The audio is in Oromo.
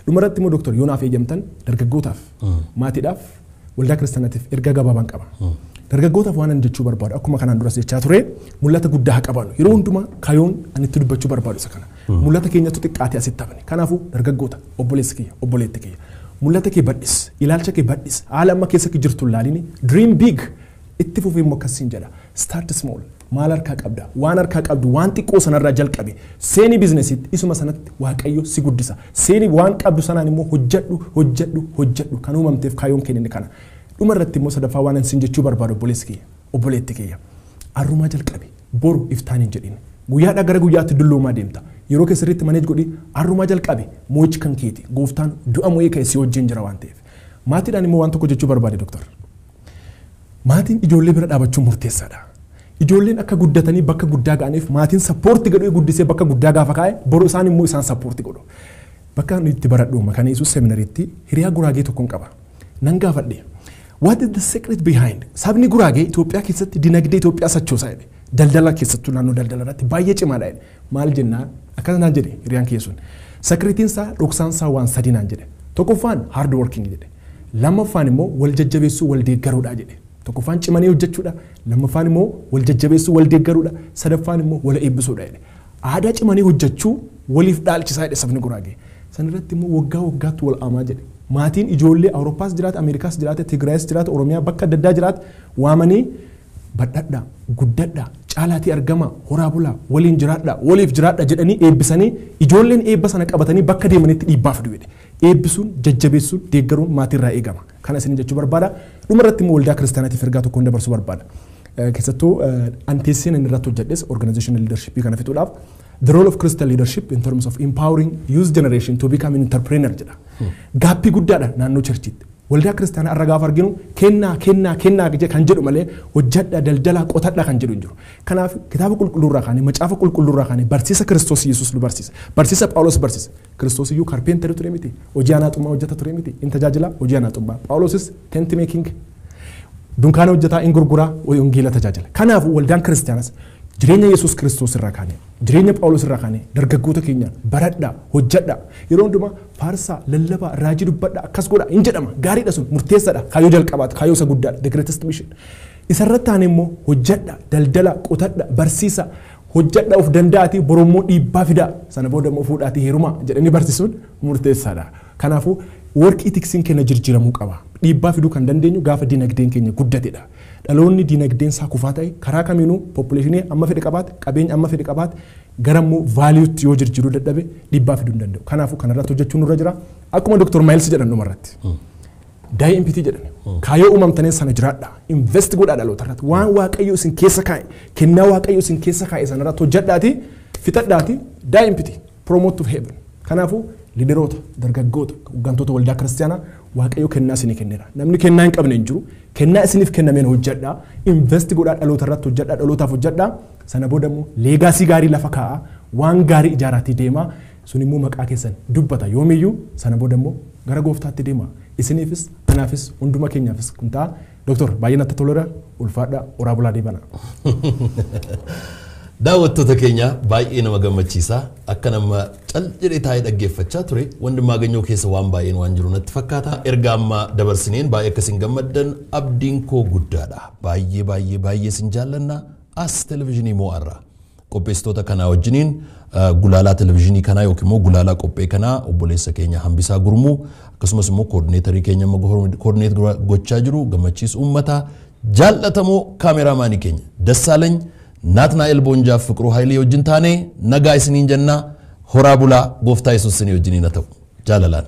Dhumarratti immoo Dooktar Yoonaaf eeyyamtan dargaggootaaf, maatiidhaaf, waldaa kiristaanaatiif ergaa gabaabaan qaba. Dargaggootaaf waan ani jechuu barbaadu akkuma kanaan duras jechaa ture, mul'ata guddaa haa qabaannu. Yeroo hundumaa kayoon ani itti dubbachuu barbaadu isa kana. Mul'ata keenyatu xiqqaatee asitti hafne. Kanaafuu dargaggoota, obboleessi kiyya, obboleetti kiyya. Mul'ata kee badhis, ilaalcha kee badhis, haala amma keessa jirtu ilaalini dream big. Itti fufee immoo akkasiin jedha. Start small. Maal harkaa qabda? Waan harkaa qabdu waan xiqqoo sanarraa jalqabe. Seenii biizinesiitti isuma sanatti Waaqayyo si guddisa. Seenii waan qabdu sanaan immoo hojjedhu, hojjedhu, hojjedhu. Kan uumamteef kaayyoon keenya kana. Dhuma irratti immoo sadaffaa waan ani siin jechuu barbaadu, obboleessi kiyya, obboleetti kiyya. Arrumaa jalqabe, boru iftaan hin jedhin. Guyyaadhaa gara guyyaatti dulloomaa deemta. Yeroo kee sirriitti manage godhi, arrumaa jalqabe, moo'ichi kan keeti. Gooftaan du'a moo'ee ka'e si wajjin jira waan ta'eef. Maatiidhaan immoo waan tokko jechuu barbaade, Dooktar. Maatiin ijoollee bira dhaabachuun murteessaadha. Ijoolleen akka guddatanii bakka guddaa ga'aniif maatiin support godhee guddisee bakka guddaa gaafa kaa'e, boru isaan immoo isaan support godhu. Bakka nuyi itti baradhu Makaana Yesuus seminariitti hiriyaa Guraagee tokkoon qaba. Nan gaafadhe. "What is the secret behind? Sabni Guraagee Itoophiyaa keessatti dinagdee Itoophiyaa sochoosaa," jedhe. "Daldala keessattuu naannoo daldala irratti baay'ee cimaadha," jedhe. "Maal jennaan?" Akkana naan jedhe hiriyaan kiyya sun. "Secretiin isaa, dhoksaan isaa waan sadi," naan jedhe. "Tokkoffaan hard working," jedhe. "Lammaffaan immoo wal jajjabeessuu, wal deeggaruudha," jedhe. "Tokkoffaan cimanii hojjechuudha. Lammaffaan immoo wal jajjabeessuu, wal deeggaruudha. Sadaffaan immoo wal eebbisuudha," jedhe. "Aadaa cimanii hojjechuu waliif dhaalchisaa," jedhe sabni Guraagee. "Sanirratti immoo waggaa waggaatti wal aamaa," jedhe. "Maatiin ijoollee Awurooppaas jiraate, Ameerikaas jiraate, Tigraayis jiraate, Oromiyaa bakka adda addaa jiraate waamanii, 'Badhadhaa, guddadhaa, caalaatii argama, horaa bulaa, waliin jiraadhaa, waliif jiraadhaa,' jedhanii eebbisanii, ijoolleen eebba sana qabatanii bakka deemanitti dhiibbaa fidu," jedhe. Eebbisuun, jajjabeessuun, deeggaruun maatiirraa eegama. Kana isin jechuu barbaada. Dhumarratti immoo waldaa kiristaanaatiif ergaa tokkoon dabarsuu barbaada. Keessattuu anteesseen inni irratti hojjedhes organizational leadership kana fixuudhaaf, "The role of Christian leadership in terms of empowering youth generation to become an entrepreneur" jedha. Gaappii guddaadha naannoo churchiitti. Waldaa kiristaanaa irra gaafa arginu kennaa, kennaa, kennaa kan jedhu malee hojjadha, daldalaa, qotadha kan jedhu hin jiru. Kanaaf kitaaba qulqulluurraa kaanee, macaafa qulqulluurraa kaanee, barsiisa Kiristoos Yesuus nu barsiisa. Barsiisa Phaawulos barsiisa. Kiristoos iyyuu carpenter ture miti. Hojii anaaxummaa hojjeta ture miti. In tajaajila hojii anaaxummaa. Phaawulosis tent making, dunkaana hojjetaa, in gurguraa, wangeela tajaajila. Kanaaf waldaan kiristaanas jireenya Yesuus Kiristoos irraa kaanee, jireenya Phaawulos irraa kaanee, dargaggoota keenya baradhaa, hojjedhaa. Yeroo hundumaa faarsaa, lallabaa, raajii dubbadhaa, akkas godhaa hin jedhama. Gaariidha, sun murteessaadha. Kaayyoo jalqabaati, kaayyoo isa guddaadha, the greatest mission. Isarratti aanee immoo hojjedhaa, daldala, qotadhaa, barsiisa, hojjedhaa, of danda'aatii borommoo dhiibbaa fidaa, sana booda immoo fuudhaatii heerumaa jedhanii barsiisuun murteessaadha. Kanaafuu work ethicsiin keenya jijjiiramuu qaba. Dhiibbaa fiduu kan dandeenyu gaafa dinagdeen keenya guddatedha. Dhaloonni dinagdeen isaa kufaa ta'e karaa kamiinuu population amma fedhe qabaate, qabeenya amma fedhe qabaate, gara immoo valueutti yoo jijjiiruu dadhabe dhiibbaa fiduu hin danda'u. Kanaafuu kanarratti hojjechuun nurra jira. Akkuma Dr. Miles jedhan dhumarratti. "Die empty," jedhan. Kaayyoo uumamtanii sana jiraadha. Invest godhaa dhaloota irratti. Waan Waaqayyo isin keessa kaa'e, kennaa Waaqayyo isin keessa kaa'e sanarratti hojjedhaati, fixadhaati, die empty, promote to heaven. Kanaafuu leaderoota, dargaggoota, hooggantoota waldaa kiristaanaa, Waaqayyo kennaa isinii kenneera. Namni kennaa hin qabne hin jiru. Kennaa isiniif kennameen hojjedhaa. Invest godhaa, dhaloota irratti hojjedhaa, dhalootaaf hojjedhaa. Sana booda immoo legacy gaarii lafa kaa'aa, waan gaarii ijaaraatii deemaa. Sun immoo maqaa keessan dubbata yoomiyyuu. Sana booda immoo gara gooftaatti deemaa. Isiniifis, anaafis, hunduma keenyaafis kun ta'a. Dooktor, baay'ee natti toleera. Ulfaadha, horaa bulaa, deebana. Daawwattoota keenya, baay'ee nama gammachiisa. Akka nama cal jedhee taa'ee dhaggeeffachaa ture, Wandimmaaganyoo keessa waan baay'een waan jiru natti fakkaata. Erga amma dabarsineen baay'ee akkasiin gammaddan abdiin koo guddaadha. Baay'ee baay'ee baay'ee isin jaallanna as televezyiinii moo'arraa. Qopheessitoota kanaa wajjiniin, gulaalaa televezyiinii kanaa yookiin immoo gulaalaa qophee kanaa obboleessa keenya Hambisaa Gurmuu, akkasumas immoo coordinatorii keenya amma coordinate gochaa jiru Gammachiis Uummataa, jaallatamoo kaameraamaanii keenya Dassaalany Naatnaa'el Boonjaaf Fiqiruu Hayilee wajjin taanee nagaa isiniin jennaa. Horaa bulaa, gooftaa Yesuus isinii wajjiniin haa ta'u, jaalalaan.